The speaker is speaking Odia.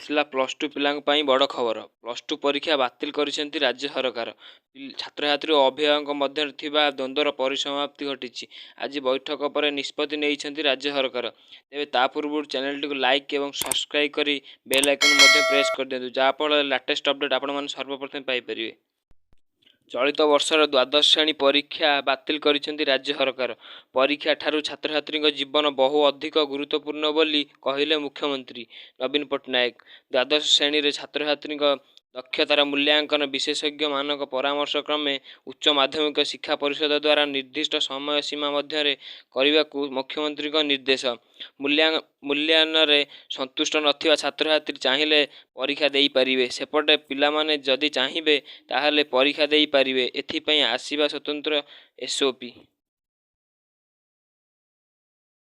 ଆସିଲା ପ୍ଲସ୍ ଟୁ ପିଲାଙ୍କ ପାଇଁ ବଡ଼ ଖବର। ପ୍ଲସ୍ ଟୁ ପରୀକ୍ଷା ବାତିଲ କରିଛନ୍ତି ରାଜ୍ୟ ସରକାର। ଛାତ୍ରଛାତ୍ରୀ ଓ ଅଭିଭାବକଙ୍କ ମଧ୍ୟରେ ଥିବା ଦ୍ୱନ୍ଦ୍ୱର ପରିସମାପ୍ତି ଘଟିଛି। ଆଜି ବୈଠକ ପରେ ନିଷ୍ପତ୍ତି ନେଇଛନ୍ତି ରାଜ୍ୟ ସରକାର। ତେବେ ତା ପୂର୍ବରୁ ଚ୍ୟାନେଲଟିକୁ ଲାଇକ୍ ଏବଂ ସବସ୍କ୍ରାଇବ୍ କରି ବେଲ୍ ଆଇକନ୍ ମଧ୍ୟ ପ୍ରେସ୍ କରିଦିଅନ୍ତୁ, ଯାହାଫଳରେ ଲାଟେଷ୍ଟ ଅପଡ଼େଟ୍ ଆପଣମାନେ ସର୍ବପ୍ରଥମେ ପାଇପାରିବେ। ଚଳିତ ବର୍ଷର ଦ୍ୱାଦଶ ଶ୍ରେଣୀ ପରୀକ୍ଷା ବାତିଲ କରିଛନ୍ତି ରାଜ୍ୟ ସରକାର। ପରୀକ୍ଷା ଠାରୁ ଛାତ୍ରଛାତ୍ରୀଙ୍କ ଜୀବନ ବହୁ ଅଧିକ ଗୁରୁତ୍ୱପୂର୍ଣ୍ଣ ବୋଲି କହିଲେ ମୁଖ୍ୟମନ୍ତ୍ରୀ ନବୀନ ପଟ୍ଟନାୟକ। ଦ୍ୱାଦଶ ଶ୍ରେଣୀରେ ଛାତ୍ରଛାତ୍ରୀଙ୍କ ଦକ୍ଷତାର ମୂଲ୍ୟାଙ୍କନ ବିଶେଷଜ୍ଞମାନଙ୍କ ପରାମର୍ଶ କ୍ରମେ ଉଚ୍ଚ ମାଧ୍ୟମିକ ଶିକ୍ଷା ପରିଷଦ ଦ୍ୱାରା ନିର୍ଦ୍ଦିଷ୍ଟ ସମୟ ସୀମା ମଧ୍ୟରେ କରିବାକୁ ମୁଖ୍ୟମନ୍ତ୍ରୀଙ୍କ ନିର୍ଦ୍ଦେଶ। ମୂଲ୍ୟାୟନରେ ସନ୍ତୁଷ୍ଟ ନଥିବା ଛାତ୍ରଛାତ୍ରୀ ଚାହିଁଲେ ପରୀକ୍ଷା ଦେଇପାରିବେ। ସେପଟେ ପିଲାମାନେ ଯଦି ଚାହିଁବେ ତାହେଲେ ପରୀକ୍ଷା ଦେଇପାରିବେ। ଏଥିପାଇଁ ଆସିବ ସ୍ୱତନ୍ତ୍ର ଏସଓପି।